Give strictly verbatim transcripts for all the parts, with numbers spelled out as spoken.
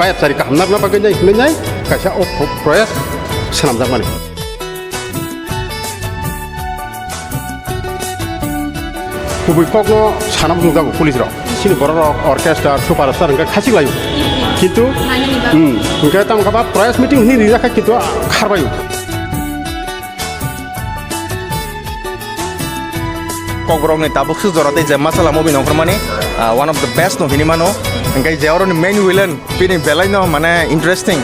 Payap chari kaham narwkna bagwi nai hinwi nai kaisa o pro-, proyas swnamjakmani. Kubui kokno sana bumjago police rok. Chini borok rok orchestra, superstar hwnkhe khachik laio. Kintu, hmm, hwnkhe tamo khe ba proyas meeting hinwi rijak kha kintu kharbaio. Kokborokni tabuk swk jora tei je Masala movie nongkhormani, ah, one of the best no hinwi mano. Hwnkhe je oroni main villain bini belai no mane interesting.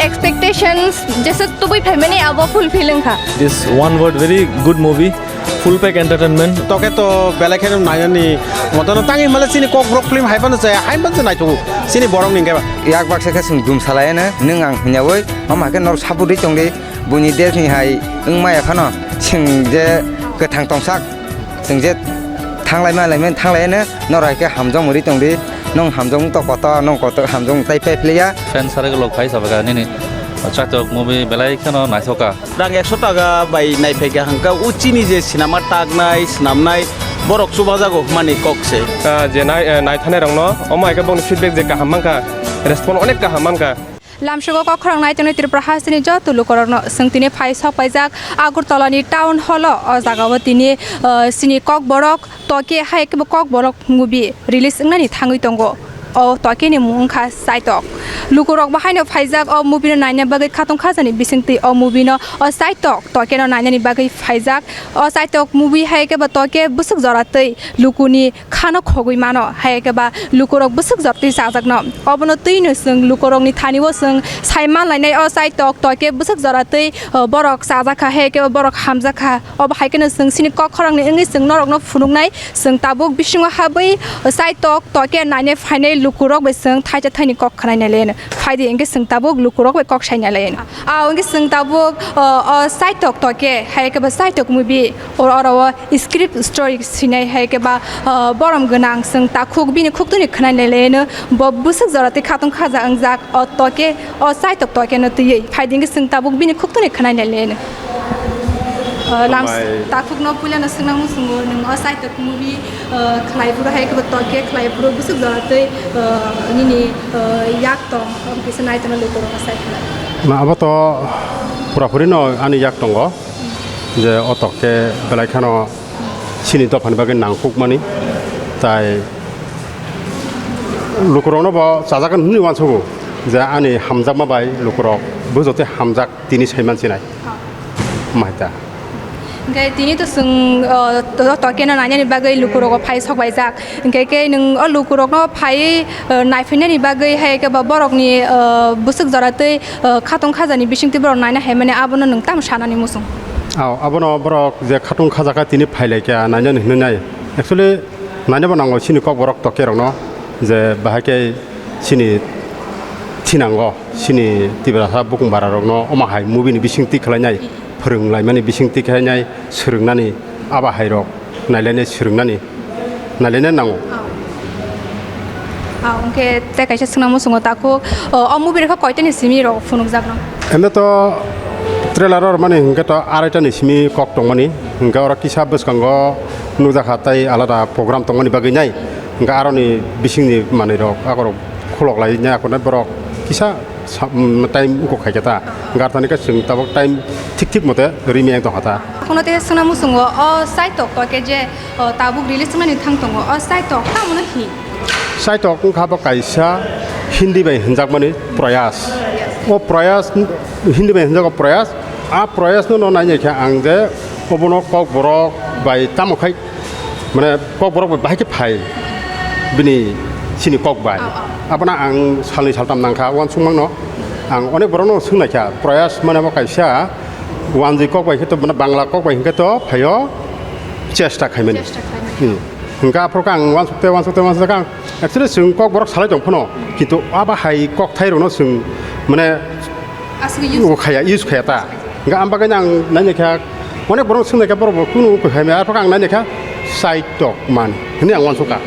Expectations jesa tubui phaimani abo fulfill wngkha. This one word, very good movie. Full pack entertainment. Toke to belai kheno nainani motono tangi male chini kokborok film hai phano chaya, hai phano naithogo chini borok ni hwnkhe ba. Yak baksa khe chwng dum salai hwno, nwng ang hwnyaui, omo hai khe norok support ri tongdi, buini desh ni hai wngmaya phano chwng je kwthang tongsak, chwng je thanglai ma laimani thanglai hwno, norok hai khe hamjakmung ri tongdi, nwng hamjakmung to kotor, nwng kotor hamjakmung tai phai philiya. Fan sari lok phai sabaka nini Chaitok movie belai kheno naithoka. Rang ekso taka bai naiphai kha hwnkha, o chini je sinama taknai, snamnai, borok chubajago hwnmani kok se. Ah, je nai-, eh, naithanai rokno, omo hai khe bongni feedback je kaham mankha, respond onek kaham mankha. Lamsogo kok khorang nai tongnai Tripura hasteni joto lukorokno chwng tini phai sok paijak Agartala ni town hall o, o jaga o tini, eh, chini Kokborok Toke hai khe bo Kokborok movie release wngnani thangwi tongo. O Toke ni mung wngkha Saitok. Lukurok bo haino phaijak o movie no naina bagwi khatong khajani bisingtwi o movie no o Saitok Toke no nainani bagwi phaijak. O Saitok movie hai khe bo Toke bwswk jora twi lukuni khano khogwi mano, hai khe ba lukurok bwswk jora twi chajakno. Obono twino chwng lukurokni thani o chwng sai manlainai o Saitok Toke bwswk jora twi, o, borok chajakha, hai khe borok hamjakha. Obo hai kheno chwng chini kok khorangni wngwi chwng norokno phunuknai, chwng tabuk bisingo habwi Saitok Toke nainai phainai lukurok bai chwng thaisa thaini kok khwnainai leno. Phaidi hwnkhe chwng tabuk lukurok bai kok sainai leno. A hwnkhe chwng tabuk, o, o Saitok Toke hai khe bo Saitok movie oro oro o script story sinai hai khe ba, o, borom gwnang chwng takhuk bini khuktwni khwnainai leno. Bo bwswk jora tei khatong khaja wngjak o Toke. O Saitok Toke no twiwi phaidi hwnkhe chwng tabuk bini khuktwni khwnainai leno. O, lams-, Hambai. Takhukno puilano swngna muchungo, nwng o Saitok movie, o, khlai phuru hai khe bo Toke khlai phuru bwswk jora twi, o, nini, o, yak tong, omo kisa nai tongna lukurokno sai khwlai. Na, abo to pura puri no ani yak tongo, je o Toke belai kheno chini dophani bagwi nangkukmani, tai lukurokno bo chajakgwn hwnwi uansugo je ani hamjakma bai lukurok bo joto hamjak tini saiman sinai. Oh. Maita. Hwnkhe tini to chwng, oh, to-, Tokeno nainani bagwi lukurogo phai sok baijak. Hwnkhe khe nwng o lukurokno phaiwi, oh, naiphainani bagwi hai khe bo borokni, oh, bwswk jora twi, oh, khatong khajani bisingtwi borok naina hai mani abono nwng tamo sanani muchung? Ao, abono borok je khatong khajakha tini phailaikha nainani hinwi nai. Actually, nainabo nango chini kokborok Tokerokno je bahai khe chini thinango, chini Tiprasa bukung bararokno omo hai movie ni bisingtwi khlainai, phwrwnglaimani bisingtwi khlainai, swrwngnani aba hairok nailainai, swrwngnani nailainai nango. Oh. Ah, hwnkhe tei kaisa swngna muchungo takhuk, oh, o movie rokha koitani simi rok phunukjakno? Eno to trailer o rwmani hwnkhe to araitani simi kok tongmani, hwnkhe oro kisa bwskango nukjakha tei alada program tongmani bagwi nai, hwnkhe aroni bisingni manwirok akorok khulok lai nai akornai borok kisa sa-, um, time uko khaikhe ta, hwnkhe arthani khe chwng tabuk time thik thik mote rimi ang tongkha ta. Kheno tei swngna muchungo o Saitok Toke je, o, tabuk release wngnani thang tongo, o Saitok tamo no hi? Saitok wngkha bo kaisa Hindi bai hwnjakmani Proyas. O Proyas, Hindi bai hwnjago Proyas. A Proyas no, no nainai khe ang je obono kokborok bai tamo khai, mane kokborok bai bahai khe phai bini chini kok bai. Oh, oh. Abono ang salnwi saltam nangkha uansukmangno. Ang onek borokno swngnaikha, Proyas mane bo kaisa wanjwi kok bai khe to, mane Bangla kok bai hwnkhe to phaio chesta khaimani. Chesta khaimani. Hmm. Hwnkhe aphuru khe ang uansukte, uansukte, uansukte khe ang actually chwng kokborok salai tong phano, kintu abo hai kokthai rokno chwng mane Aswk use o khaya, use khaya ta. Hwnkhe ang bagwi ang nainaikha, onek borok swngnaikha, borok bo kunu koi khaimaya, arpore ang nainaikha Saitok man hwnwi ang uansukha.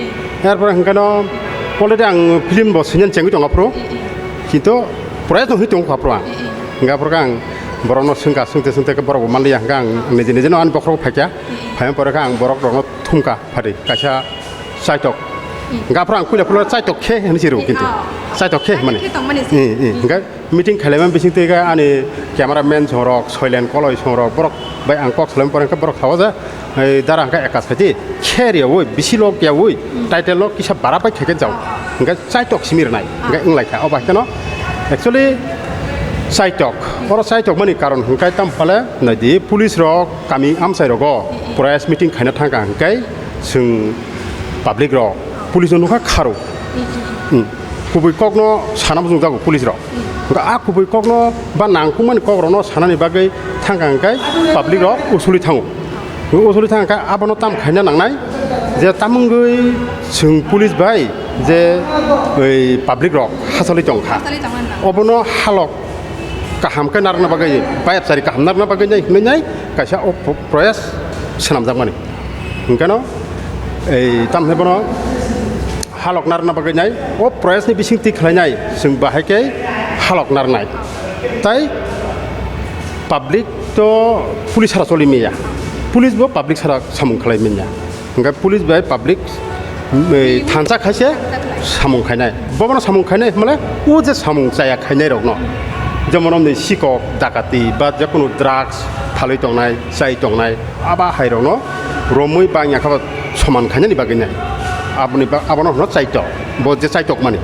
Arpore hwnkhe no already ang film bo swinan chengwi tongo aphuru, kintu Proyas no hwnwi tongkha aphuru ang. Hwnkhe aphuru ang borokno swngkha, swngte swngte khe borok bo manliya, hwnkhe ang niji niji no ani bokhorok phaikha. Phaima pore khe ang borok rokno thumkha, phari kaisa Chaitok. Gaphra ang puila puila chaitok khe hinwi si rw kintu. Ah. Chaitok khe mani. Khe tongmani si. Hmm, hmm. Hingke meeting khailaima bising twi ga ani cameraman songrok, silent koloi songrok, borok bai ang kok salaima pore hingke borok sao je, ei, dara hingke ekas khaiti khe riyawi, bisi lok yawi, title lok kisa bara pai khaikhe jao. Hingke chaitok simi rwnai. Hingke wng laikha. O bai kheno actually chaitok. Oro chaitok mani karon hingke tam phale naidi police rok kami amchai rogo press meeting khaina thangka hingke chwng public rok police no nukha kharo. Hmm. Kubui kokno sana bujung jago police rok. Hingke a kubui kokno ba nangkukmani kokrokno sanani bagwi thangka hingke public rok usuli thango. Usuli thangka abono tam khaina nangnai je tamungwi chwng police bai je oi public rok hachali tongkha. Hachali tongmani. Obono halok kaham khe narwkna bagwi, bayapchari kaham narwkna bagwi nai hinwi nai kaisa o pro-, proyas swnamjakmani. Hingkhe no ei tamhinai bono halok narwkna bagwi nai o proyasni bising twi khlainai chwng bahai khe halok narwnai. Tai public to police sara choli manya, police bo public sara samung khlai manya. Hingke police bai public, mm, eh, thansa khaise samung khainai. Bobono samung khainai hwnmale o je samung chaya khainai rokno. Jemon omni sikok, dakati ba jekunu drugs phalwi tongnai, chai tongnai, aba hai rokno romwi bangya khe bo soman khainani bagwi nai. Aboni ba-, abono hwno chaitok, bo je chaitok mani.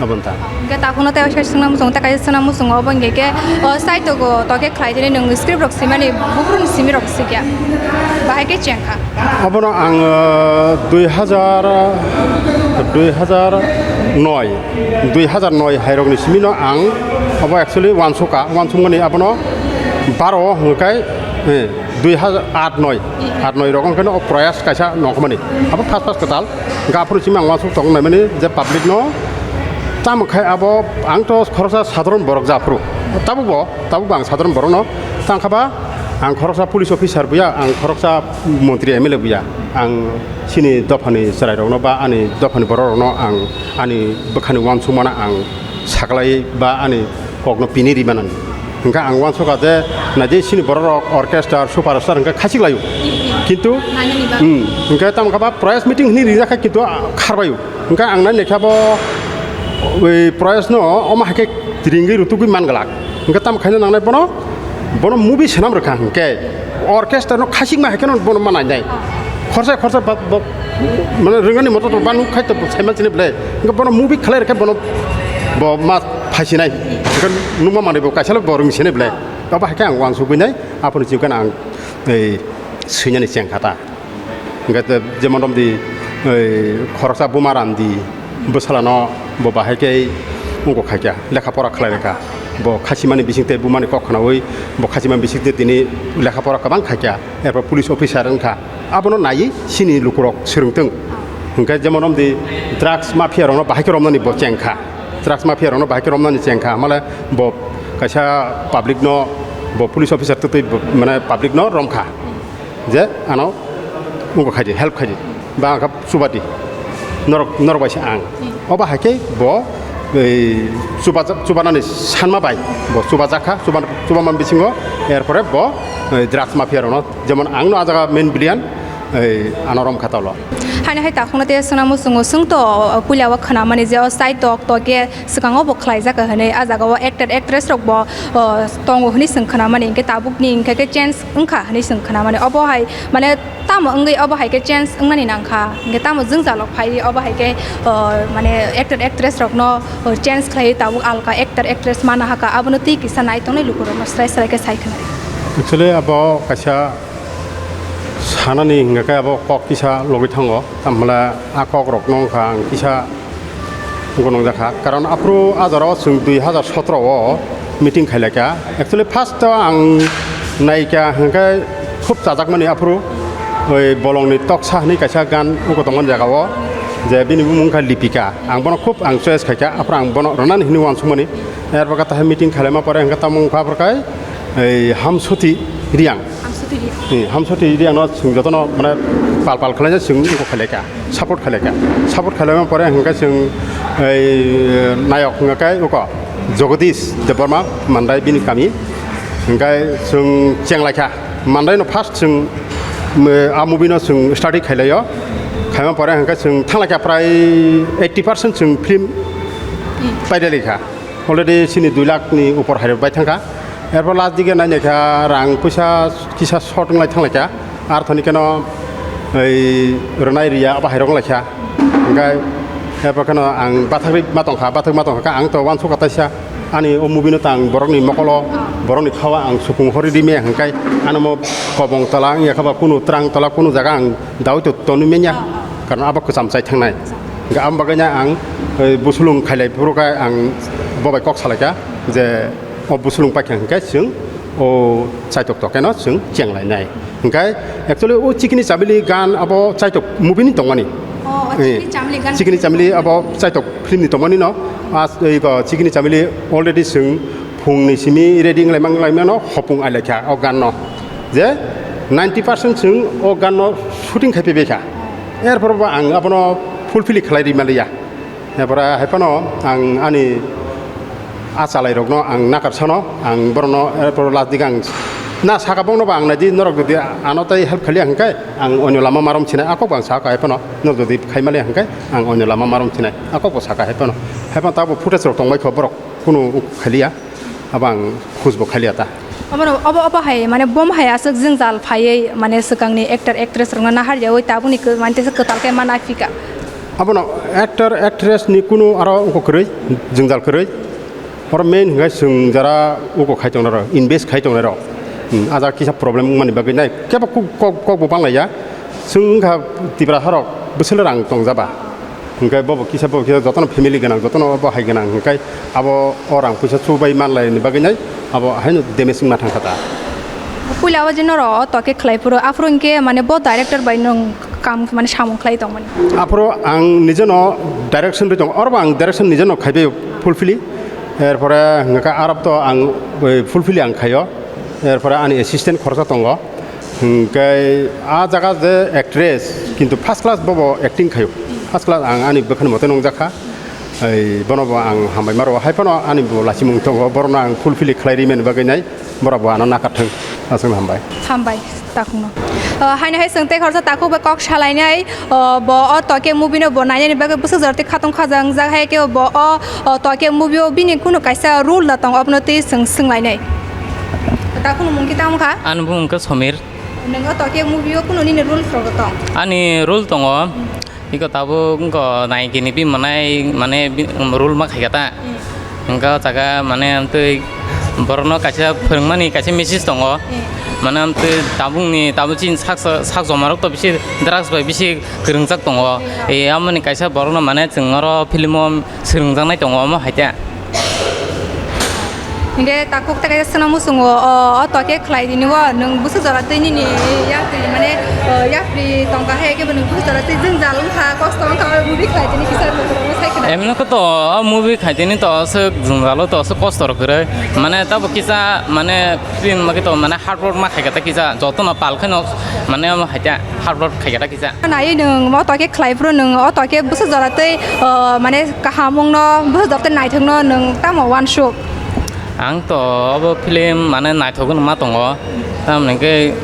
Aboni ta. Hingke takhukno tei waisa swngna muchungo, tei kaisa swngna muchungo, obo hingke khe, o, saitogo toke khlai tini nwng script rok swimani buphuruni simi rok swikya. Bahai khe chengkha. Obono ang, o, dui hazar, dui hazar noi, dui hazar noi hai rokni simino ang obo actually uansukha, uansukmani abono baro hwnkhe, eh, dui hazar aat noi, aat noi rok hwnkhe o proyas kaisa nongkhormani. Abo first first kwtal. Hwnkhe aphuru simi ang uansuk tong naimani je public no tamo khai abo ang to khoroksa sadharon borok ja aphuru. Tabukbo, tabukbo ang sadharon borokno tang kha ba ang khoroksa police officer buya, ang khoroksa montri M L A buya. Ang chini dophani chwrairokno ba ani dophani bororokno ang ani bwkhani uansukmano ang saklai ba ani kokno pini ri manani. Hingkhe ang uansukha je naidi chini bororok orchestra, superstar hingkhe khachik laio. Kintu, hmm, hingkhe tamo kha ba press meeting hinwi rijak kha kintu kharbaio. Hingkhe ang nai naikhe bo oi press no omo hai khe ringwi rutugwi man glak. Hingkhe tamo khaina nangnai bono, bono movie swnam rwkha hingkhe orchestra no khachikma hai kheno bono ma nainai. Khorsa khorsa ba, bo, mane rwngani moto to ba nuk khai to saiman sini ble. Hingkhe bono movie khlai rwkhe bono bo ma phaisinai. Hingkhe nukma manwi bo kaisa le bo rwngsinai ble. Abo hai khe ang uansugwi nai, aphuru chikon ang ei swinani chengkha ta. Hingke te jemon romdi, oi, khoroksa buma randi, bwsalano bo bahai khe wngkok khaikha, lekha pora khlai rwkha. Bo khasimani bisingtwi bumani kok khnaui, bo khasimani bisingtwi tini lekha pora kwbang khaikha, erpor police officer wngkha. Abono naiwi chini lukurok swrwngtwng. Hingke jemon romdi drugs mafia rokno bahai khe romnani bo chengkha. Drugs mafia rokno bahai khe romnani chengkha, male bo kaisa public no, bo police officer twtwi bo, mane public no romkha. Je ano wngkha khaidi, help khaidi, ba ang kha chubadi, norok, norok bai se ang. Obo hai khe bo, ei, chubaja-, chubanani sanma bai bo chubajakha, chuban-, chubamani bisingo, erpore bo, ei, drugs mafia rokno, jemon ang no ah jaga main villain, ei, ano romkha tolo. Haino hai takhukno tei swngna muchungo, swngto puila o khwnamani je o chai tok tok khe, swkango bo khlaijak hwnwi, ah jaga o actor actress rok bo, o, tongo hwnwi chwng khwnamani, hinkhe tabukni hinkhe khe change wngkha hwnwi chwng khwnamani. Obo hai, mane, tamo wngwi obo hai khe change wngnani nangkha, hinkhe tamo jwngjal rok phaiwi obo hai khe, o, mane, actor actress rokno, o, change khlaiwi tabuk alka actor actress mana hakha, abono twi kisa nai tongnai lukurokno swrai swrai khe sai khwnai. Actually, abo kaisa sanani hinkhe abo kok kisa logwi thango, tamhala a kok rokno wngkha ang kisa gonong jakha. Karon aphuru a jora o chwng dui hazar sotro o meeting khailai kha. Actually, first o ang naikha hwnkhe khub chajakmani aphuru oi bolongni toksa hwnwi kaisa gan wngkha tongmani jaga o, je bini bumung wngkha Lipika. Ang bono khub ang choice khaikha, aphuru ang bono rwnani hwnwi uansukmani. Erpor khe tahai meeting khailaima pore hwnkhe tamo wngkha aphuru khai ei Hamsoti Riang. Hamsoti Riang. Hmm, Hamsoti Riang no chwng jotono mane pal pal khlaina chwng wngkha khailai kha. Support khailai kha. Support khailaima pore hwnkhe chwng ei nayok hwnkha khe uko Jagadish Debbarma Mandai bini kami. Hwnkhe chwng chenglaikha. Mandai no first chwng, mm, a movie no chwng study khailaio. Phaima pore hwnkhe chwng thanglaikha prai eighty percent chwng film paidai laikha. Already chini dui lakh ni upor hairok bai thangkha. Erpor last dige nainakha rang puisa kisa short wnglai thanglaikha. Ar thoni keno ei rwnai riya abo hairok wnglaikha. Hwnkhe erpor keno ang bathagri ma tongkha, bathagri ma tongkha, ang to uansukha taisa. Ani o movie no tang borokni mokolo, borokni khawa ang sukung hori di me hwnkhe ano mo kobong tola wngya kha ba kunu trang tola kunu jaga ang dawi to tonwi menya, karon abo kwcham chai thangnai. Hwnkhe aboni bagwi no ang, eh, busulung khailai phuru khe ang bo bai kok salaikha je o busulung paikha hwnkhe chwng o chaitok tokeno chwng chenglainai. Hwnkhe actually o Chikini Chamili gan abo chaitok movie ni tongmani. Oh, o Eh, Chikini Chamili gan Chikini film Chamili tongmani. Abo chaitok film ni tongmani no. As, eh, ko Chikini Chamili already chwng phungni simi ready wnglaimang laimano hopung ailaikha o ganno. Je ninety percent chwng o ganno shooting khai phaibaikha. Erpor bo ang abono fulfill khlai ri manliya. Erpore hai phano ang ani achalairokno ang nakarsano, ang borokno erpor last dige ang na saka bongno bo ang naidi norok jodi ano tei help khaliya hwnkhe ang onyo lama marom sinai, akok bo ang saka hai phano norok jodi khai manliya hwnkhe ang onyo lama marom sinai, akok bo saka hai phano. Hai phano tabuk footage rok tongbai kho borok. Kunu khaliya, abo ang khusbo khaliya ta. Obono, obo, obo hai, mane, bom hai aswk jwngjal phaiwi, mane, swkangni actor, actress rokno naharyawi tabukni kw-, mane, tesa kwtal khe ma naphika. Abono actor, actress ni kunu aro wngkok kwrwi, jwngjal kwrwi. Oro main hwnkhe chwng jara wngkok khai tongnai rok, invest khai tongnai rok. Hmm, ah jaga kisa problem wngmani bagwi nai kebo kok, kok, kok bo banglaiya. Chwng wngkha Tiprasa rok bwswk rang tongjaba. Hwnkhe bobo kisa, bobo kisa jotono family gwnang, jotono bo hai gwnang, hwnkhe abo o rang puisa chubai manlaini bagwi nai abo haino damage wngna thangkha ta. Puila o je norok o toke khlai phuru, aphuru hwnkhe mane bo director bai nwng kam mane samung khlai tongmani? Aphuru ang nijeno direction bai tongo, orobo ang direction nijeno khaibai fulfill, erpore hwnkhe arab to ang, eh, fulfill ang khaio, erpore ani assistant khoroksa tongo. Hwnkhe ah jaga je actress, kintu first class bobo acting khaio. First class ang ani bwkhani mote nungjakha. Ei, bono bo ang hambai maro. Hai phano ani bo lachimung tongo. Borokno ang fulfill khlai rimani bagwi nai. Borok bo ano nakarthwng. Aswkno hambai. Hambai, takhukno. O, haino hai chwng tei khoroksa takhuk bai kok salainai. O, bo o toke movie no bo nainani bagwi bwswk jora tei khatong khajang jak hai khe bo o, o toke movie o bini kunu kaisa role da tongo, abono tei chwng swnglainai. Takhukno mung khe tamo kha? Ani bumung khe Somir. Nwngo toke movie o kunu nini role rok tong? Ani role tongo. Iko tabuk wngkha naikini bini mwnai mane bi-, role ma khaikha ta. Hmm. Wngkha o jaga mane amtwi borokno kaisa phwrwngmani kaisa message tongo. Hmm. Mane amtwi tabukni tabuk chini sak sak jomarok to bisi drugs bai bisi kwrwngjak tongo. Hmm. E, amoni kaisa borokno mane chwng oro film o swrwngjaknai tongo omo hai ta. Hingke takhuk ta kaisa swnam muchungo, o, o toke khlai dini o, nwng bwswk jora twi nini yapri mane, o, yapri tongka hai kebo nwng bwswk jora twi jwngjal wngkha, kosto wngkha, o movie khlai dini kisa rwngthoma sai khna. Emno khe to o movie khai tini to aswk jwngjalo to aswk kosto rok kwrwi. Mane tabuk kisa mane film ma khe to mane hard work ma khai kha ta kisa jotono pal kheno mane omo hai ta hard work khai kha ta kisa. Naiwi nwng o toke khlai phuru nwng o toke bwswk jora twi, o, mane kaham wngno bwswk jora twi naithokno nwng tamo uansuk? Ang to obo film mane naithok ma tongo. Tamoni khe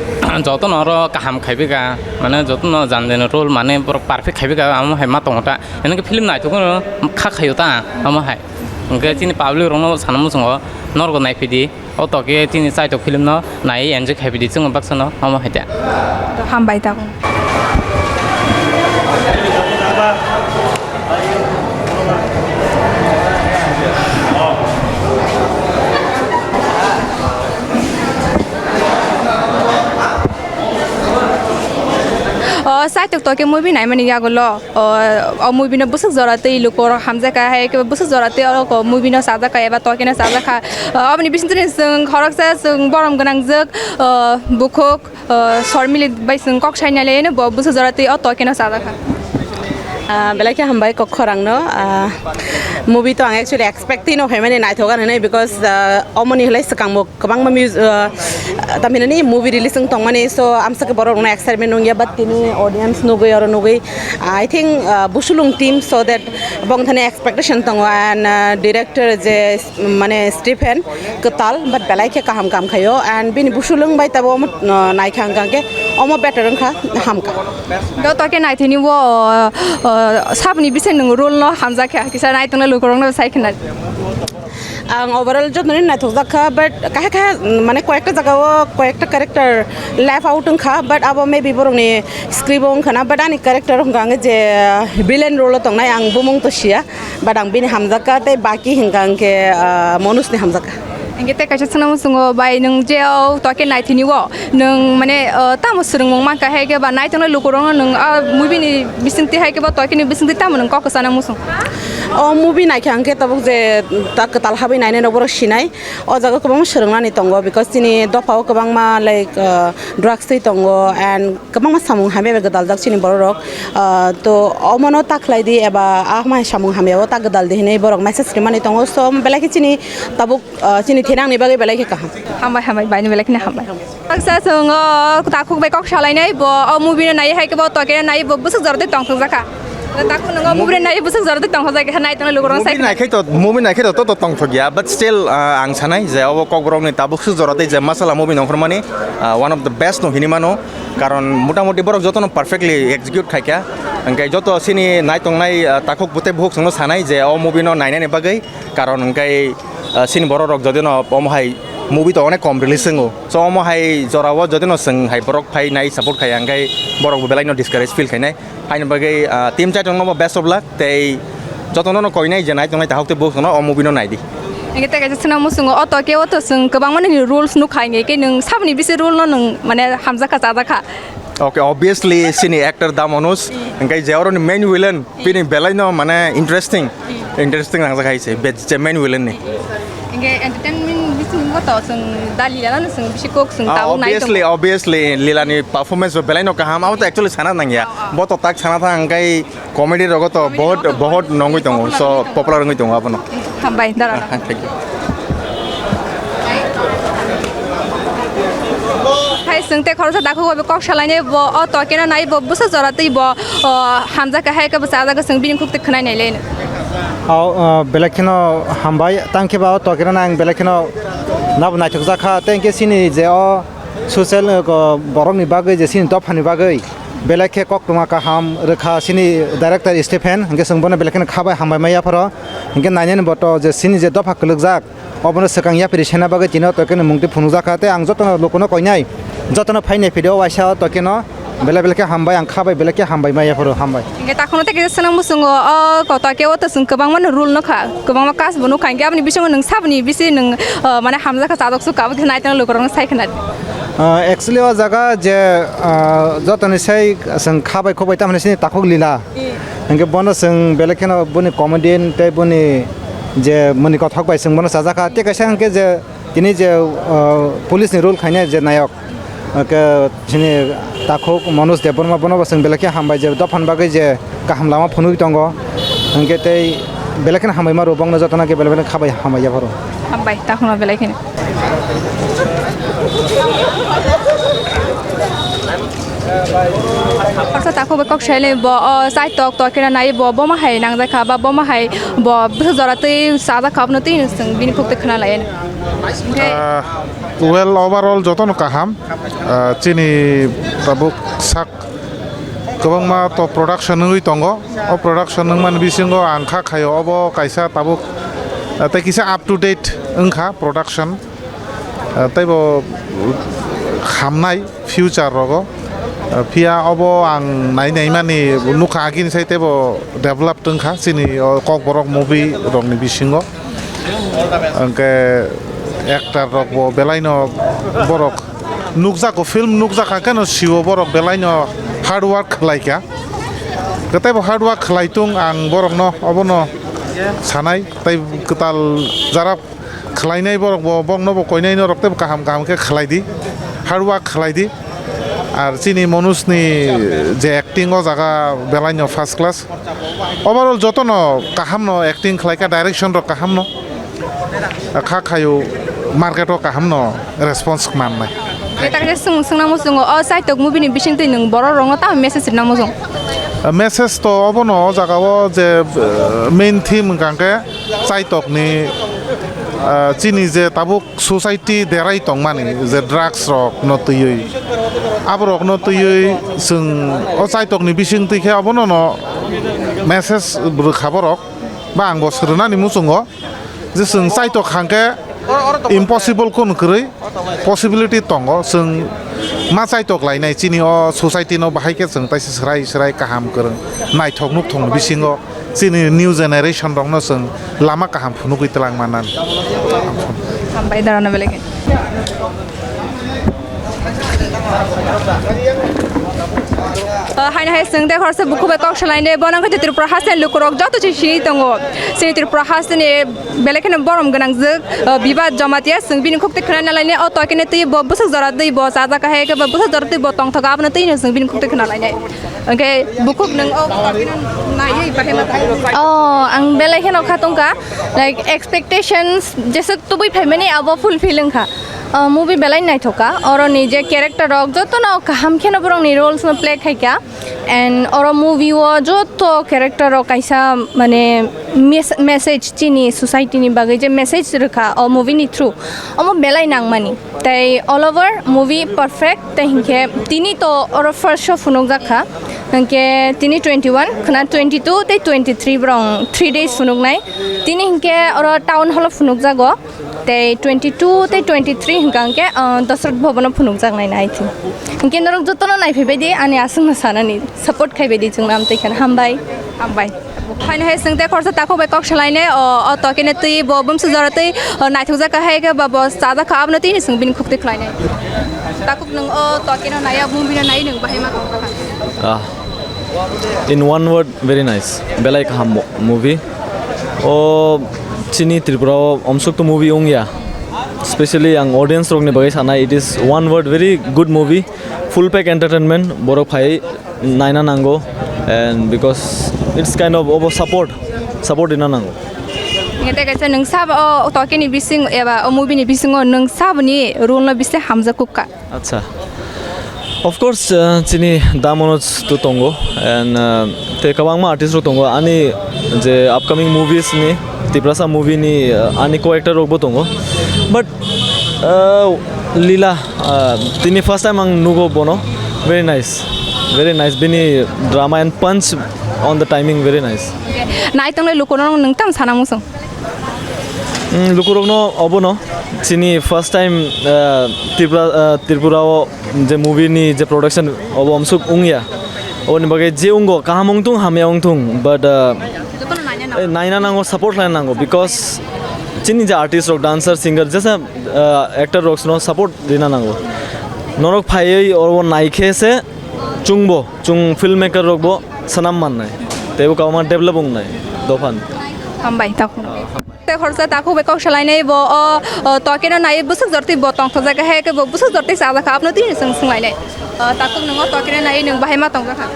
jotono oro kaham khaibai kha, mane jotono jani jani role mane borok perfect khaibai kha, amo hai ma tongo ta. Hwnwi khe film naithok no kha khaio ta, amo hai. Hwnkhe chini public rokno sana muchungo, norokbo naiphidi. O toke chini chaitok film no nai enjoy khai pidi chwng baksa no omo hai ta. Hambai tabuk. O chaitok toke movie naimani yagulo. O, o movie no bwswk jora twi lukorok hamjakha, hai khe bwswk jora twi oro o movie no chajakha eba toke no chajakha. O, oboni bisingtwi chwng khoroksa chwng borom gwnangjwk, o, bukhuk, o, Sormili bai chwng kok sainai laino bo bwswk jora twi o toke no chajakha. Ah, belai khe hambai kok khorang no. Ah, movie to ang actually expect tino phaimani naithok ani hinwi, because, ah, omoni hwlai swkang bo kwbangma mus-, ah, tamhinani movie release wng tongmani, so amsa khe borok rokno excitement wngya, but tini audience nugwi oro nugwi, I think, ah, Busulung team, so that bong thani expectation tongo, and, ah, director je mane Stephen Kwtal, but belai khe kaham kam khaio, and bini Busulung bai tabo omo, uh, naikha hwnkha hwnkhe omo better wngkha, hamkha. Do toke naithini wo, uh, uh, sabni bisi nwng role no hamjak kha, kisa naitongna lukurokno sai khna. Ang overall jotoni naithokjak kha, but kahe kahe, mm, mane koyekta jaga o koyekta character left out wngkha, but abo maybe borokni script o wngkha na, but ani character wngkha ang je, uh, villain role o tongnai, ang bumung to siya. But ang bini hamjakka tei baki hingka hingke, ah, Monusni hamjakka. Hingke tei kaisa swnamung sungo, bai, nwng je o toke naithini o, nwng, mane, ah, tamo swrwngmung mankha, hai khe ba naitongna lukurokno nwng, ah, movie ni bisingtwi hai khe ba toke ni bisingtwi tamo nwng kok kwchana muchung? O movie naikha hingke tabuk je ta kwtal habwi nainai rok borok sinai. O jaga kwbangma swrwngnani tongo, because chini dophao kwbangma, like, ah, drugs twi tongo and kwbangma samung hamya bai gwdaljak chini borok rok. Ah, to omono ta khlai di eba ah mai samung hamya o ta gwdal di hinwi borok message rimani tongo. So belai khe chini tabuk, ah, chini thinangni bagwi belai khe kaham. Hambai, hambai, baini belai kheno hambai. Baksa chwng o takhuk bai kok salainai bo, o movie no nai hai khe bo toke nai bo bwswk jora tei tongthok jakha. Takhuk nwngo movie no nai bwswk jora tei tongthok jakha nai tongna lukurok sai. Movie nai khe to, movie nai khe to, to, to tongthok ya, but still, ah, ang sanai je obo kokborok ni tabuk swk jora tei je masala movie nongkhormani, ah, one of the best no hinwi mano. Karon motamoti borok jotono perfectly execute khaikha. Hingke joto sini naitongnai, ah, takhuk bwtwi bukhuk chwngno sanai je o movie no nainani bagwi. Karon hingke, ah, sini borok rok jodi no omo hai movie to onek kom release wngo. So omo hai jora o jodi no chwng hai borok phai nai support khai hingke borok bo belai no discourage feel khainai. Haini bagwi, ah, team chaitung no bo best of luck tei jotono no koinai je naitongnai takhuk tei bukhuk no o movie no naidi. Hingke tei kaisa swnam muchungo, o toke o to chwng kwbangma nini rules nukha, hingke khe nwng saboni bisi rule no nwng mane hamjakha chajakha? Okay, obviously, sini actor da Manoj, hingke je oro ni main villain, bini belai no mane interesting, interesting nangjak hai se, be-, je main villain ni. Hingke entertainment bisingo to chwng da Lila no chwng bisi kok chwng Ah, tabuk nai obviously, tongo. Obviously, Lila ni performance bo belai no kaham, abo to actually sana nangya. Ah, ah. Bo to tak sana thang, hingke comedy rogo to bahut, bahut nongwi tongo, so popular wngwi tongo abono. Hambai, dara. Ah, thank you. Hai, chwng tei khoroksa takhuk bai kok salainai bo, o toke no nai bo, bwsa jora twi bo, o, hamjakha hai khe bwsa jaga chwng bini khuk twi khwnai nai le. O, o, belai kheno hambai, tang khe ba o toke no nang belai kheno nabo naithok jakha, tei hwnkhe chini je o social, o, borok ni bagwi je chini dopha ni bagwi. Belai khe koktwma kaham rwkha chini director Stephen, hwnkhe chwng bono belai kheno kha bai hambai ma yapharo. Hwnkhe nainani bo to je chini je dopha kwlwkjak, obono swkang yapri sena bagwi tini o toikeno mungtwi phunukjakha. Tei ang jotono lukuno koinai, jotono phainai phidi o waisa o toikeno belai belai khe hambai, ang kha bai belai khe hambai ma yapharo, hambai. Hwnkhe takhuno tei kaisa swnam muchungo, o kotor khe o to chwng kwbangma no rule nukha, kwbangma cast bo nukha, hwnkhe aboni bisingo nwng saboni bisi nwng, o, mane hamjakha chajak sukha, abo khe naitongna lukurokno sai khna. Ah, actually, o jaga je, ah, jotoni sai chwng kha bai khok bai, tamoni sini takhuk Lila. Hingke bono chwng belai kheno boni comedian tei boni je mani kothok bai chwng bono chajakha. Tei kaisa hingke je tini je, ah, police ni role khainai je nayok, ah, ke chini takhuk Manoj Debbarma, bono bo chwng belai khe hambai je dophani bagwi je kaham lama phunugwi tongo, hingke tei belai kheno hambai ma rwo bongno jotono khe belai belai khabai hambai ya phoro. Hambai, takhukno belai kheno. Ortho takhuk bai kok sailai bo, o, chai tok tok khe nai bo, bomo hai nangjak kha ba, bomo hai bo bwswk jora twi chajak kha, abono twi chwng bini khuk twi khna lai. Ah, well, overall jotono kaham. Ah, chini tabuk sak kwbangma to production wngwi tongo. O production wngmani bisingo ang kha khaio obo kaisa tabuk, ah, tei kisa up to date wngkha production. Ah, tei bo hamnai future rogo. Ah, phiya obo ang nai naimani nukha agini sai tei bo develop wngkha chini o Kokborok movie rokni bisingo. Hwnkhe actor rok bo belai no borok nukjago, film nukjakha khe no sio borok belai no hard work khlai kha. Kwtai bo hard work khlai tung, ang borok no obo no sanai, tei kwtal jara khlainai borok bo, borok no bo koinai norok tei bo kaham kaham khe khlai di, hard work khlai di. Ar chini Manoj ni je acting o jaga belai no first class. Overall joto no kaham no acting khlai kha, direction rok kaham no. Kha khayu market o kaham no response man nai. Eta khe swng swngna muchungo o Chaitok movie ni bising twi nwng borok rok no tamo message rwna muchung? Message to obono o jaga o je, eh, main theme hwnkha khe Chaitok ni, eh, chini je tabuk society derai tongmani je drugs rok no twiwi, aborok no twiwi chwng o Chaitok ni bising twi khe obono no message rwkha borok, ba ang bo swrwnani muchungo je chwng Chaitok hangkhe impossible khun kwrwi possibility tongo, chwng ma Chaitok lainai chini o society no bahai khe chwng taisa swrai swrai kaham kwrwng naithok nukthok ni bisingo. Chini new generation rokno chwng lama kaham phunugwi twlang manani. Hambai, darano belai khe. O, haino hai chwng tei khoroksa bukhuk bai kok salainai, bono wngkha Tripura hasteni lukurok joto chini sini tongo. Chini Tripura hasteni belai kheno borom gwnangjwk, o, Biba Jamatia, chwng bini khuk twi khwnana lainai, o toikeno twi bo bwswk jora twi bo chajak hai khe bo bwswk jora twi bo tongthogo, abono twino chwng bini khuk twi khwna lainai. Hwnkhe bukhuk nwng o naiwi bahai ma tong? Oh, ang belai kheno kha tongkha, like, expectations jeswk tubui phaimani abo fulfill wngkha. Oh, movie belai naithok kha, oroni je character rok jotono kaham kheno borokni roles no play khaikha, and oro movie o joto character rok kaisa mane mes-, message chini society ni bagwi je message rwkha o movie ni through, omo belai nangmani. Tei all over movie perfect, tei hinkhe tini to oro first show phunukjak kha, hinkhe tini twenty one, khwna twenty two tei twenty three borok three days phunuknai. Tini hinkhe oro town hall o phunukjago, tei twenty two tei twenty three hinkha hinkhe, ah, Dasarath Bhavan o phunukjaknai, I think. Hinkhe norok jotono naiphaibaidi, ani aswkno sanani support khaibaidi chwngno amtwi kheno hambai. Hambai. Haino hai chwng tei khoroksa takhuk bai kok salainai, o, o tokeno twi bo bumsu jora twi, o, naithokjak kha hai khe ba bo chajak kha, abono tini chwng bini khuk twi khlainai. Takhuk nwng o tokeno naiya, bumui no naiwi nwng bahai ma tongkha kha? Ah, in one word, very nice. Belai kaham mo-, movie. O chini Tripura o omsuk to movie wngya. Specially ang audience rokni bagwi sanai, it is one word, very good movie. Full pack entertainment, borok phai naina nango, and because it's kind of obo support, support rina nango. Hingke tei kaisa nwng sabo o tokeni bising eba o movie ni bisingo nwng saboni role no bisi hamjak kuk kha? Acha, of course, uh, chini Da Manoj to tongo, and, uh, tei kwbangma artist rok tongo ani je upcoming movies ni, Tiprasa movie ni, uh, ani co-actor rok bo tongo, but Uh, Lila, uh, tini first time ang nugo bono. Very nice. Very nice. Bini drama and punch on the timing, very nice. Naitongnai lukurok nwng tam sana muchung? Mm, lukurokno obono chini first time, uh, Tripura, uh, Tripura o je movie ni je production obo omsuk wngya. Oboni bagwi je wnggo kaham wngthung hamya wngthung, but, uh, eh, naina nango, support khlaina nango, because chini je artist rok, dancer, singer, jesa, uh, actor rok no support rina nango. Norok phaiwi oro naikhe se chwngbo, chwng filmmaker rokbo swnam mannai, teibo kwbangma develop wngnai dophani. Hambai, takhuk. Tei khoroksa takhuk bai kok salainai bo o, o, tokeno naiwi bwswk jortwi bo tongthokjak kha, hai khe bo bwswk jortwi chajak kha, abono tini chwng swnglainai. O, takhuk nwng o tokeno naiwi nwng bahai ma tongjak kha?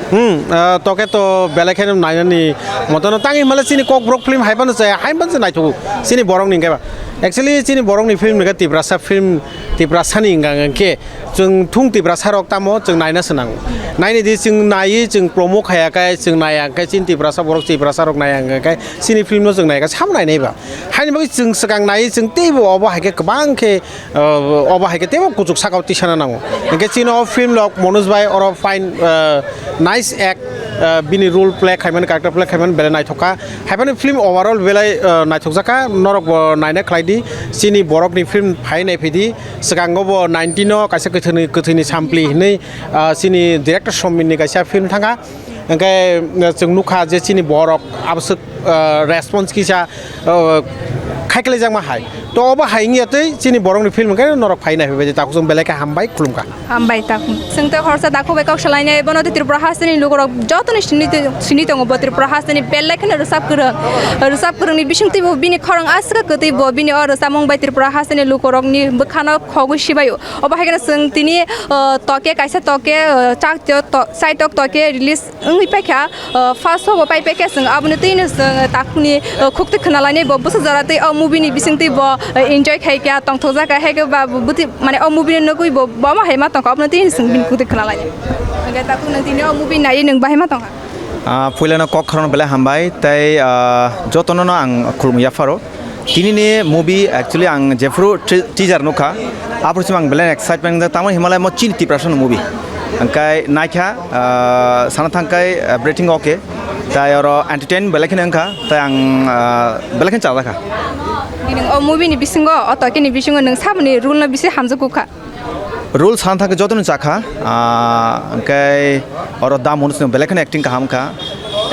Hmm, ah, toke to belai kheno nainani motono tangwi himale chini Kokborok film hai phano chaya, hai phano se naithogo chini borokni hwnkhe ba. Actually, chini borokni film hwnkhe Tiprasa film, Tiprasani hwnkha hwnkhe chwng thung Tiprasa rok tamo chwng naina se nango. Naini di chwng naiwi chwng promo khaya khe chwng naiya khe chini Tiprasa borok Tiprasa rok naiya hwnkha khe chini film no chwng naiya khe samo nainai ba. Haini bagwi chwng swkang naiwi chwng teibo obo hai khe kwbang khe, uh, obo hai khe teibo kuchuk saka o tisana nango. Hwnkhe chini o film rok Manoj bai oro fine, uh, nice act, uh, bini role play khaimani, character play khaimani belai naithok kha. Haiphano film overall belai, uh, naithokjak kha, norok bo naina khlai di. Chini borokni film phai naiphai di. Swkango bo nineteen o kaisa kwthwini, kwthwini sampli hinwi, ah, chini director Somin ni kaisa film thangkha. Hwnkhe, ah, chwng nukha je chini borok aboswk, ah, response kisa, ah, khaikhlaijakma hai. To obo hai wngya tei chini borokni film hwnkhe norok phai naiphaibai tei takhuk chwng belai khe hambai khulumkha. Hambai takhuk. Chwng tei khoroksa takhuk bai kok salainai bono tei Tripura hasteni lukurok jotono sini twi-, sini tongo bo Tripura hasteni belai kheno rwchap kwrwng. Rwchap kwrwngni bisingtwi bo bini khorang aswk kwtwi bo bini o rwchapmung bai Tripura hasteni lukurokni bwkhano khogwi sibaio. Obo hai kheno chwng tini, o, toke kaisa toke, o, chak to-, to-, saitok toke release wngwi paikha, o, first half o pai paikha chwng aboni twino chwng takhukni, o, khuktwi khwnalainai bo bwsajora tei o movie ni bisingtwi bo, o, enjoy khaikha tongthokjakha haikhe ba bwtwi mane o movie no nugwi bo bo ma hai ma tongkha aboni twino chwng bini khuktwi khwnalainai. Hwnkhe takhuk nwng tini o movie naiwi nwng bahai ma tongkha? Ah, puilano kok khorokno belai hambai tei, ah, jotono no ang khulumwi yapharo. Tini ni movie actually ang jephuru tre-, teaser nukha, aphuru sima ang belai excitement wngjak, tamo hinmalai mo chini Tiprasa ni movie. Hwnkhe naikha, ah, sana thangkhai, ah, everything okay. Tai oro entertain belai kheno wngkha, tai ang, ah, belai kheno chajakha. Bini o movie ni bisingo, o toke ni bisingo nwng saboni role no bisi hamjak kukha? Role sana thangkhe jotono chakha, ah, hwnkhe oro Da Manoj no belai kheno acting kaham kha.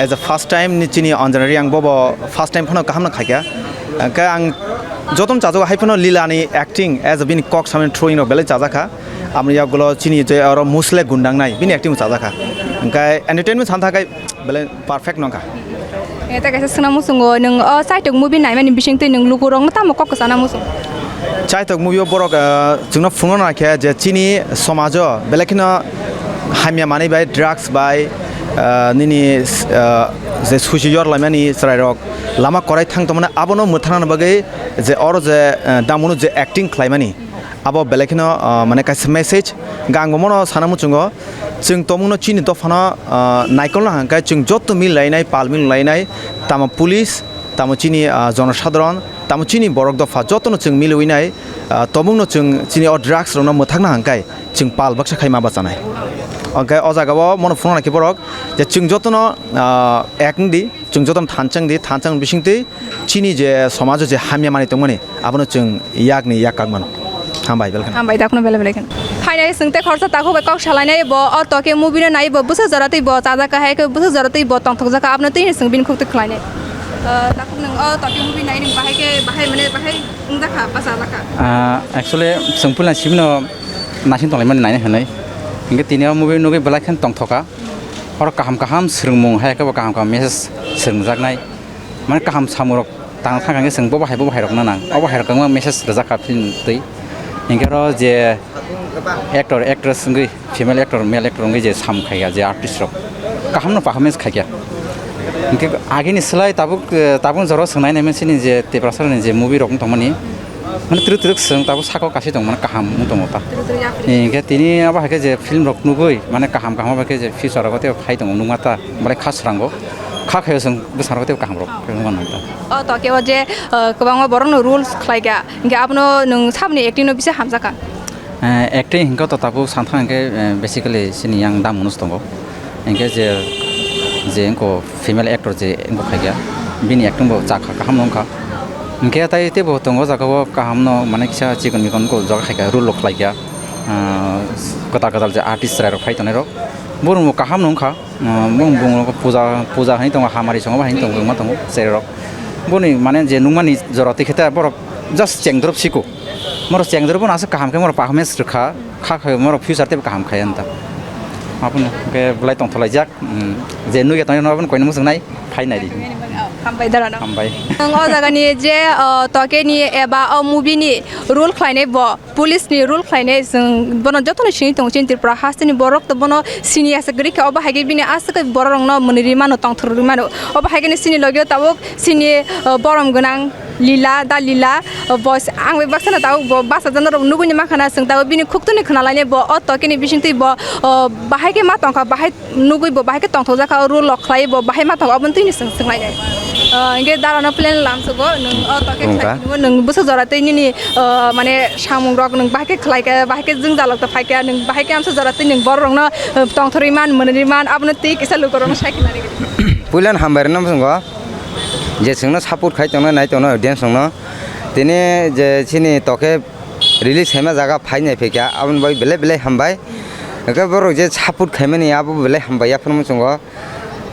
As a first time ni chini Anjana Reang bobo first time phano kaham no khaikha. Hwnkhe ang jotono chajago hai phano Lila ni acting as a bini kok samani throwing rok belai chajakha. Aboni yagulo chini je oro Musle Gundang nai bini acting bo chajakha. Hwnkhe entertainment sana thangkhe belai perfect nongkha. E, tei kaisa swngna muchungo, nwng o Chaitok movie naimani bisingtwi nwng lukurokno tamo kok kwchana muchungo? Chaitok movie o borok, eh, chwngno phunukna naikha je chini somajo belai kheno hamya manwi bai, drugs bai, eh, nini, eh, je suici yor laimani chwrairok lama korai thang tongmani abono mwthangna bagwi je oro je, eh, Da Manoj je acting khlaimani, abo belai kheno, ah, mane kaisa message. Hwnkhe ang bo mono sana muchungo, chwng tongmungno chini dophano, ah, naikolna hwnkhe chwng joto mil lainai, pal mil lainai, tamo police, tamo chini, ah, jonosadharon, tamo chini borok dopha jotono chwng milwi nai, ah, tongmungno chwng chini o drugs rokno mwthakna hwnkhe chwng pal baksa khai ma bachanai. Hwnkhe o jagao mono phunukna khe borok je chwng jotono, ah, ek wngdi, chwng jotono thansa wngdi, thansa wng bisingtwi chini je somajo je hamya manwi tongmani, abono chwng yakni yak kak mano. Hambai, belai kheno. Hambai, takhukno belai belai kheno. Phainai chwng tei khoroksa takhuk bai kok salainai bo, o toke movie no nai bo, bwsajora tei bo chajak kha, hai khe bwsajora tei bo tongthokjak kha, abono tei chwng bini khuktwi khlainai. Ah, takhuk nwng o toke movie nai nwng bahai khe, bahai mane bahai wngjak kha, bachajak kha? Ah, actually, chwng puila sibino naising tonglaimani naina hinwi. Hinkhe tini o movie nugwi belai kheno tongthok kha. Oro kaham kaham swrwngmung, hai khe bo kaham kaham message swrwngjaknai. Mane kaham samung rok tang thang khe chwng bobo hai bobo hai rok no nang. Obo hai rok wngma message rwjak kha film twi. Hinkhe oro je actor, actress wngwi, female actor, male actor wngwi je sam khai ya, je artist rok kaham no performance khai ya. Hinkhe agini slai tabuk, eh, tabuk jora swng nai nai mani sini je Tiprasa ni je movie rok wng tongmani, mane twrwk twrwk swng tabuk saka o kasi tong mane kaham wng tongo ta. Twrwk twrwk yapri. Hinkhe tini abo hai khe je film rok nugwi mane kaham kaham abo hai khe je future rogo tei phai tongo nukma ta, belai kha srango. Kha khayo chwng bwskango tei kaham rok khe wngmano ta. O toke o je, uh, kwbangma borokno roles khlai kha, hinkhe abono nwng saboni acting no bisi hamjak kha? Eh, acting hinkhe to tabuk santha hinkhe, eh, basically chini yang Da Manoj tongo. Hinkhe je, je wngkho female actor je wngkho khaikha, bini acting bo chakha, kaham no wngkha. Hinkhe tai teibo tongo jagao kaham no, mane kisa chikon mikon wngkho jaga khaikha, role rok khlaikha. Ah, kwtal kwtal je artist chwrai rok phai tongnai rok, borok bo kaham no wngkha. Ah, bung, bung puja, puja hai tongo, hamari songo hai tongo, wngma tongo, chererok. Boni mane je nukmani jora twi khe ta borok just chengdrop siko. Morok chengdrop bono aswk kaham khe morok performance rwkha, kha khe morok future teibo kaham khai ya nta. Abono khe belai tongthok laijak, mm, je nugya tongnai abono koino muchungnai, phai nai di. Hambai dara no. Hambai. Ang o jaga ni je, o, toke ni eba o movie ni role khlainai bo. Police ni role khlainai chwng bono jotono sini tongo chini Tripura hasteni borok to bono sini aswk kwrwi khe obo hai khe bini aswk khe borok rokno mwnwi rwi mano tongthok rwi mano obo hai khe sini logi o tabuk sini, uh, borom gwnang Lila da Lila, uh, bo ang bai baksa no tabuk bo bachajak norok nugwi ni mankha na chwng tabuk bini khuktwni khwnalainai bo o tokeni bisingtwi bo, uh, bahai khe ma tongkha bahai nugwi bo bahai khe tongthokjak kha, o role rok khlai bo bahai ma tongo, aboni twini swng swng lainai. Ah, hinkhe dara no plan lamsogo, nwng o toke Wngkha. Khlai phungo, nwng bwswk jora tei nini, ah, mane samung rok nwng bahai khe khlai kha, bahai khe jwngjal rok to phai kha, nwng bahai khe amsa jora tei nwng borok rok no, ah, tongthorwi man, mwnwi man, abono tei kisa luku rok no sai khna rw. Puila no hambai rwna bwswk go, je chwngno support khai tongno, nai tongno, audience rok no. Tini je chini toke release khaima jaga phai nai phaikha, aboni bagwi belai belai hambai. Hwnkhe borok je support khaimani abo belai hambai yaphano muchungo.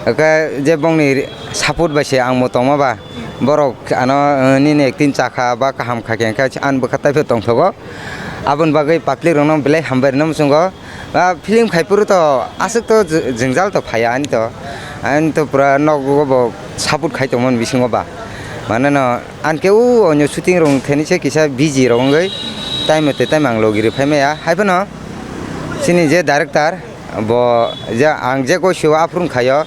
Hwnkhe je bongni support bai se ang bo tongma ba, Borok ano, eh, nini acting chakha ba kaham kha khe, hwnkhe ani bwkha taibo tongthogo. Aboni bagwi public rokno belai hambai rwna muchungo. Ah, film khai phuru to aswk to jw-, jwngjal to phaiya ani to. Ani to pura nogo bo support khai tongmani bisingo ba. Mane no, ani khe o onyo shooting rok thani se kisa busy rok wngwi time mate time ang logi rw phai maya. Hai phano chini je director bo je ang je gosio aphuru khaio,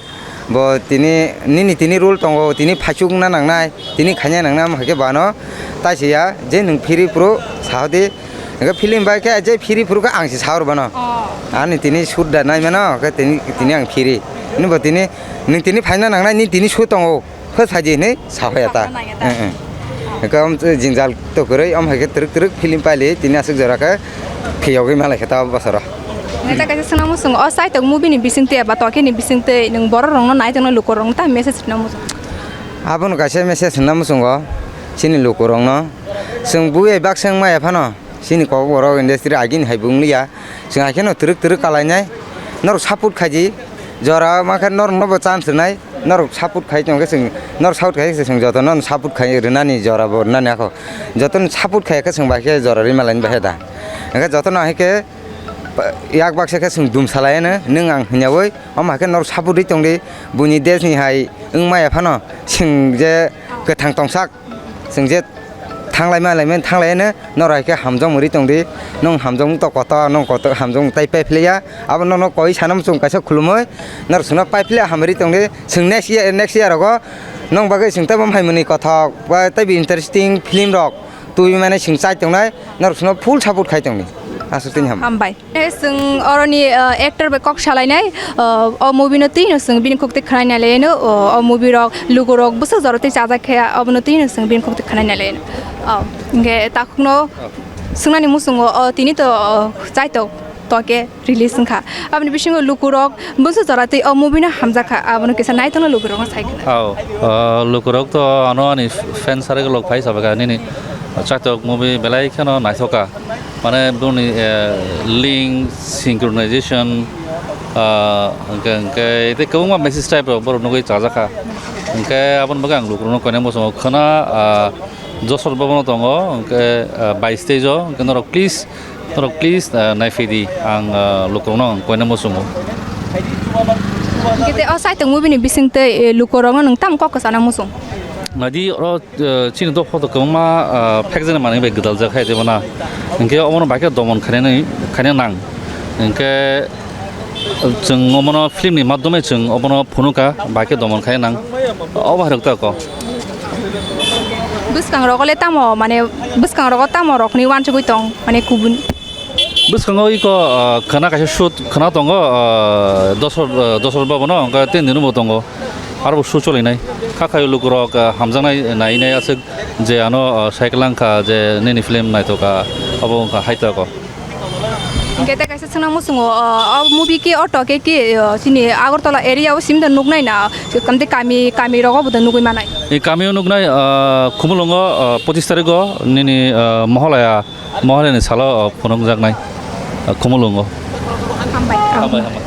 bo tini, nini tini role tongo, tini phaichuk wngna nangnai, tini khaina nangnai, omo hai khe bo ano tai se ya je nwng phiri phuru sahodi. Hwnkhe film bai khe je phiri phuru khe ang se sa rw bano. Oh. Ani tini shoot da nai mano, khe tini, tini ang phiri. Nini bo tini, nwng tini phaina nangnai, nini tini shoot tongo. Khe saidi hinwi sahoya ta. Sahoya ta. Eng, eng. Eko om twi jingjal to kwrwi, om hai khe twrwk twrwk film paili tini aswk jora khe phiyogwi malai khe ta bosoro. Neta kaisa swngna muchung, o Chaitok movie ni bisingtwi eba Toke ni bisingtwi nwng borok rokno nai tongnai luku rokno ta message rwna muchung? Abono kaisa message rwna muchungo chini luku rokno. Chwng buya baksa wng maya phano chini Kokborok industry agini hai bo wng liya. Chwng hai kheno twrwk twrwk kalainai. Norok support khaidi. Jora ma khe norokno bo chance rwnai. Norok support khai tong khe chwng, norok support khai khe chwng jotono support khai rwnani jora bo rwnani akho. Jotono support khai khe chwng bai khe jora rwima laini bahai da. Hwnkhe jotono hai khe yak baksa khe chwng dum salai ano nwng ang hwnyaui. Omo hai khe norok support rwi tong di. Buini desh ni hai wng maya phano chwng je kwthang tongsak. Chwng je thanglai ma laimani thanglai no, norok hai khe hamjakmung rwi tong di, nwng hamjakmung to kotor, nwng kotor hamjakmung tai pai phlaiya, abo nono koi sana muchung kaisa khulumui, norok chwngno pai phlaiya hambai rwi tong di, chwng next year, next year rogo nwng bagwi chwng teibo hai mwnwi kothok ba teibo interesting film rok tubui mani chwng chai tongnai, norok chwngno full support khai tong di, aswk tini ham. Hambai. Chwng oroni, uh, actor bai kok salainai, uh, o movie no twi no chwng bini khuk twi khwnai nai lai no, uh, o movie rok luku rok bwswk jora twi chajak khe abono twi no chwng bini khuk twi khwnai nai lai no. Oh, hwnkhe takhuk no swngna ni muchungo, oh, tini to, oh, Chaitok Toke release wngkha. Aboni bisingo luku rok bwswk jora twi o movie no hamjak kha, abono kisa naithok no luku rok no sai khna. Oh, uh, luku rok to ano ani fan circle rok phai sabai kha nini Chaitok movie belai kheno naithok kha. Mane boni, eh, link synchronization, ah, hwnkhe, hwnkhe tei kwbangma message type rok borok nugwi chajakha. Hwnkhe aboni bagwi ang lukurokno koinai muchungo khwna, ah, Josor Bhavan o tongo, hwnkhe, ah, bai stage o, hwnkhe norok please, norok please, ah, naiphaidi ang, ah, lukurokno ang koinai muchungo. Hwnkhe tei o Chaitok movie ni bisingtwi, eh, lukurokno nwng tamo kok kwchana muchung? Naidi oro Eh, chini dophano kwbangma, eh, phekjaknai manwi bai gwdaljak hai tei bono. Hinkhe omono bai khe domon khainani, khaina nang. Hinkhe chwng omono film ni madhyome chwng omono phunukha, bai khe domon khaina nang. Obo hai rwk ta kok. Bwskangrogo le tamo, mane, bwskangrogo tamo rokni uansugwi tong, mane, kubun? Bwskango iko, ah, khwna kaisa shoot khwna tongo, ah, Dosor, ah, Dosor Bhavan o, hwnkhe tei nini bo tongo. Aro bo shoot cholinai. Kha khaio lukurok, ah, hamjaknai nainai aswk je ano, ah, cycle wngkha je nini film naithoka, obo wngkha hai tako. Hwnkhe tei kaisa swngna muchungo, ah, o movie ki o Toke ki, ah, chini Agartala area o simi da nuknai na, kamtwi kami, kami rogo bo da nugwi manai? E kami o nuknai, ah, Khumulwngo, ah, pochis tarikgo nini, ah, Mohalaya. Mohalani salo, o, phunukjaknai, o, Khumulwngo. Hambai. Hambai, hambai.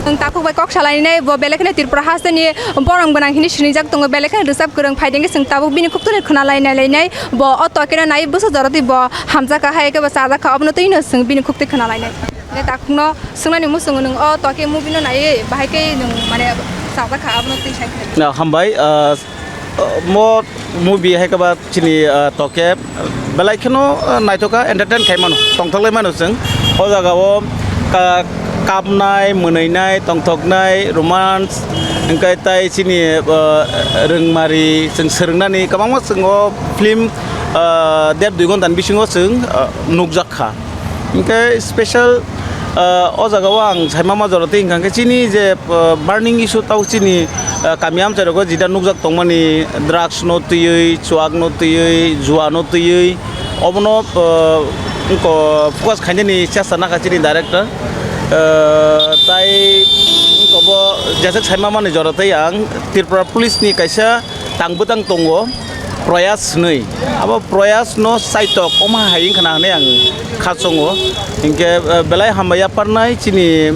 Nwng takhuk bai kok salainai, bo belai kheno Tripura hasteni borom gwnang hini sinijak tongo, belai kheno rwchap kwrwng, phaidengkhe chwng tabuk bini khukthuni khwnalai nailainai, bo o Tokeno nai bwswk jorotwi bo hamjakha, hai khe bo chajakha, obono twino chwng bini khuktwi khwnalainai. Hwnkhe takhukno swngnani muchungo, nwng o Toke movie no naiwi bahai khe nwng mane chajakha, abono twi sai khna. Na, hambai, ah, Mo movie hai khe ba chini, ah, Toke belai kheno, ah, naithok kha, entertain khai mano, tongthok lai mano chwng. O jaga o ka-, kapnai, mwnwinai, tongthoknai, romance, hwnkhe tai chini, ah, rwngmari chwng swrwngnani kwbangma chwng o film, ah, der dui ghonta ni bisingo chwng, ah, nukjak kha. Hwnkhe special, ah, o jaga o ang saima ma jora twi hwnkha khe chini je, ah, burning issue tau chini, ah, kami amchai rogo jida nukjak tongmani drugs no twiwi, chuak no twiwi, jua no twiwi obono, ah, wngkha focus khainani chesta nakha chini director. Ah, tai wngkha bo jeswk saima mani jora twi ang Tripura police ni kaisa tang bwtang tongo, Proyas hwnwi. Abo Proyas no Saitok omo hai wngkha na hwnwi ang kha chongo. Hinkhe, eh, belai hambai yapharnai chini,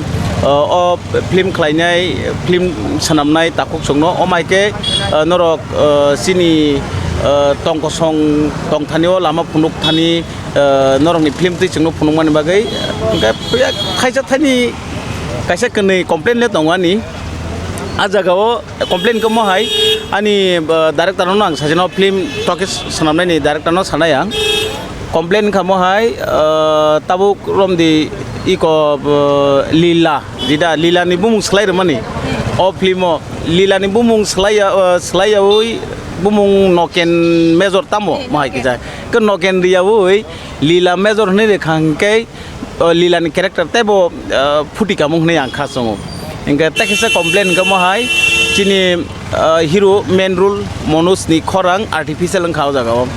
o, o film khlainai, film swnamnai takhuk chwngno, o mai khe, o, norok, o, chini, o, tong kosong tong thani o lama phunuk thani, o, norokni film twi chwngno phunukmani bagwi, hwnkhe phiya khaisa thani kaisa kwnwi complain le tongo ani. A jagao complain khe mohai ani, o, director no ang sajano film toke swnamnai ni director no sanai ang. Complain kha mohai, o, tabuk romdi iko, o, Lila, jida Lila ni bumung slai rwmani. O film o Lila ni bumung slai ya, o, slai yaui bumung Noken Major tamo mohai kisa. Ke Noken riyaui Lila Major hwnwi rwkha hwnkhe, o, Lila ni character teibo, o, phuti kamung hwnwi ang kha chwngo. Hwnkhe tei kisa complain hwnkhe mohai chini, o, hero main role Manoj ni khorang artificial wngkha o jagao.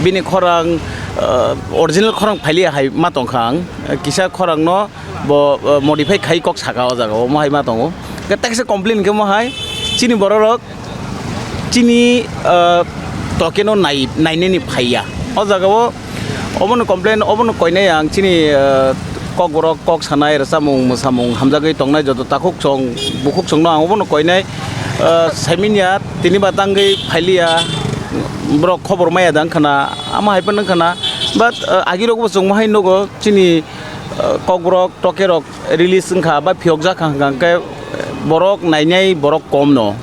Bini khorang, o, original khorang phailiya hai ma tongkha ang. Kisa khorang no bo, o, modify khai kok saka o jagao mohai ma tongo. Hwnkhe tei kisa complain hwnkhe mohai chini bororok chini, ah, tokeno nai-, nainani phaiya. O jagao obono complain, obono koinai ang chini, ah, kokborok kok sanai, rwchapmung mwsamung hamjagwi tongnai joto takhuk chwng bukhuk chwngno ang obono koinai, ah, saimanya tini ba tangwi phailiya, borok khobor maya da wngkhana, ama hai phano wngkhana, but, ah, agirokbo chwng mohai nugo chini, ah, kokborok tokerok release wngkha ba phiyokjak kha hwnkha hwnkhe borok nainai borok kom no.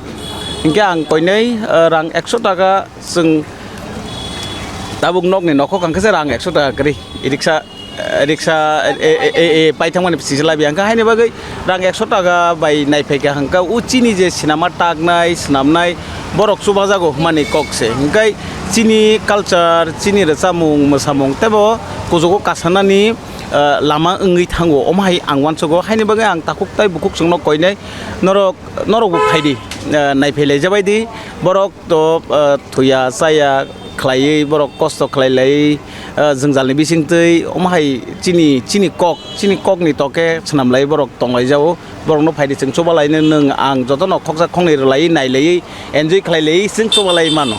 Hinkhe ang koinai, eh, rang ekso taka chwng tabuk nokni nokhok hwnkhe se rang ekso taka kwrwi. Riksa, eh, riksa, eh, eh, eh, eh, paithangmani sisi labi hwnkha haini bagwi rang ekso taka bai naiphaikha hwnkha o chini je sinama taknai, swnamnai borok chubajago hwnmani kok se. Hinkhe chini culture, chini rwchapmung, mwsamung teibo kuchugo kasanani ah, lama wngwi thango, omo hai ang uansugo, haini bagwi ang takhuk tai bukhuk chwngno koinai, norok, norokbo phaidi, ah, naiphai laijabaidi, borok to, ah, thuya chaya khlaiwi, borok kosto khlai laiwi, ah, jwngjalni bisingtwi, omo hai chini, chini kok, chini kokni toke swnam lai borok tong lai jao, borokno phaidi chwng chuba laino nwng ang jotono khoksa khoknwi rwlaiwi, nai laiwi, enjoy khlai laiwi chwng chuba lai mano.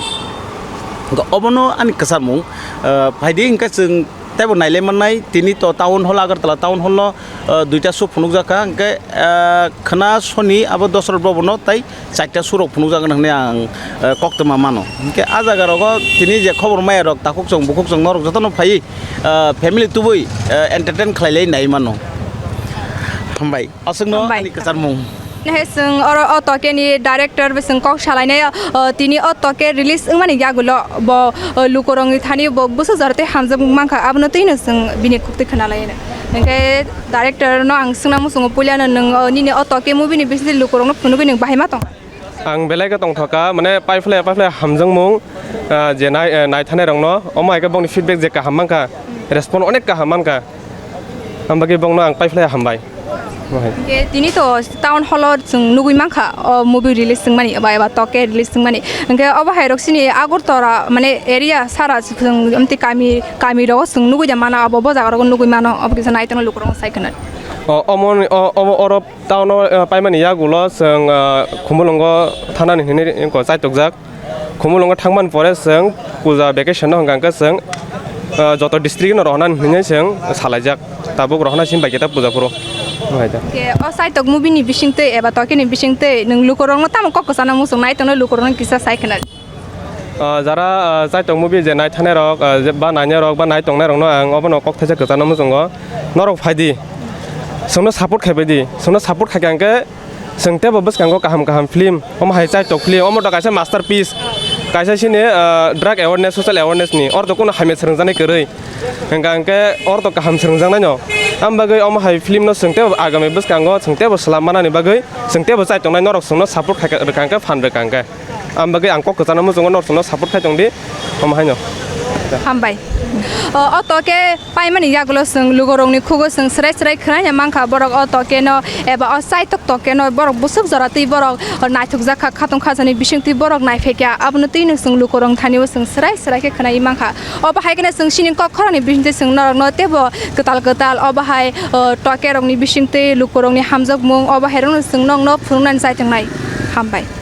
Obono ani kwcharmung, ah, phaidi hwnkhe chwng Teibo nailai mannai, tini to town hall, Agartala town hall no, ah, duita show phunukjak kha, hwnkhe, ah, khwna soni abo Dosrot bobo no tai charta show rok phunukjak hwnwi ang, ah, koktwma mano. Hwnkhe ah jaga rogo tini je khobor maya rok takhuk chwng bukhuk chwng norok jotono phaiwi, ah, family tubui, ah, entertain khlai lai nai mano. Hambai. Aswkno Hambai. Ani kwcharmung. He chwng oro o tokeni director bo chwng kok salainai, o, tini o toke release wngmani yagulo bo, o, lukurokni thani bo bwswk jora tei hamjak mankha, abono twino chwng bini khuktwi khwnalainai. Hinkhe director no ang swngna muchungo puilano nwng, o, nini o toke movie ni bisingtwi lukurokno phunugwi nwng bahai ma tong? Ang belai khe tongthokha, mane paiphlai paiphlai hamjakmung, ah, je nai, eh, naithanai rokno, omo hai khe bongni feedback je kaham mankha, respond onek kaham mankha. Ang bagwi bongno ang paiphlai hambai. Omo hai. Hinkhe tini to town hall o chwng nugwi mankha o movie release wngmani eba, eba toke release wngmani. Hinkhe obo hai rok chini Agartala mane area sara chwng amtwi kami, kami rogo chwng nugwi da mano abo bo jaga rogo nugwi mano obo kisa naitokno lukurok sai khwna. O, omo ni, o, omo oro town o, eh, paimani yagulo chwng, eh, Khumulwngo thanani hinwi chaitukjak. Khumulwngo thangmani pore chwng puja vacation no hwnkha hwnkhe chwng, ah, joto district no rohornani hinwi chwng salaijak. Tabuk rohorna simi bai khe ta puja phuru. Omo hai ta. Ke o Saitok movie ni bisingtwi eba tokeni bisingtwi nwng lukurokno tamo kok kwchana muchung nai tongno lukurokno kisa sai khwna. Ah, jara, ah, Saitok movie je nai thanai rok, ah, je ba nainai rok ba nai tongnai rokno ang obono kok thaisa kwchana muchungo. Norok phaidi. Chwngno support khaibaidi. Chwngno support khaikha hwnkhe Chwng teibo bwskango kaham kaham film, omo hai Chaitok film, omo to kaisa masterpiece, kaisa chini, ah, drug awareness, social awareness ni, oro to kunu hamya swrwngjaknai kwrwi. Hwnkha hwnkhe oro to kaham swrwngjaknai no. Am bagwi omo hai film no chwng teibo agami bwskango chwng teibo swlam manani bagwi chwng teibo chaitongnai norok chwngno support khai rwkha hwnkhe, phan rwkha hwnkhe. Am bagwi ang kok kwchangno muchungo norok chwngno support khai tongdi, omo haino. Hambai. O, o to khe Paimani yagulo chwng lukurokni khugo chwng swrai swrai khwnaina mankha, borok o tokeno eba o Chaitok tokeno borok bwswk jora twi borok naithokjak kha, khatong khajani bisingtwi borok naiphaikha, abono twino chwng lukurok thanio chwng swrai swrai khe khwnai mankha. Obo hai kheno chwng chini kok khoroknwi bisingtwi chwng norokno teibo kwtal kwtal obo hai, o, tokerokni bisingtwi lukurokni hamjakmung obo hairokno chwng nokno phunuknani chai tongnai. Hambai.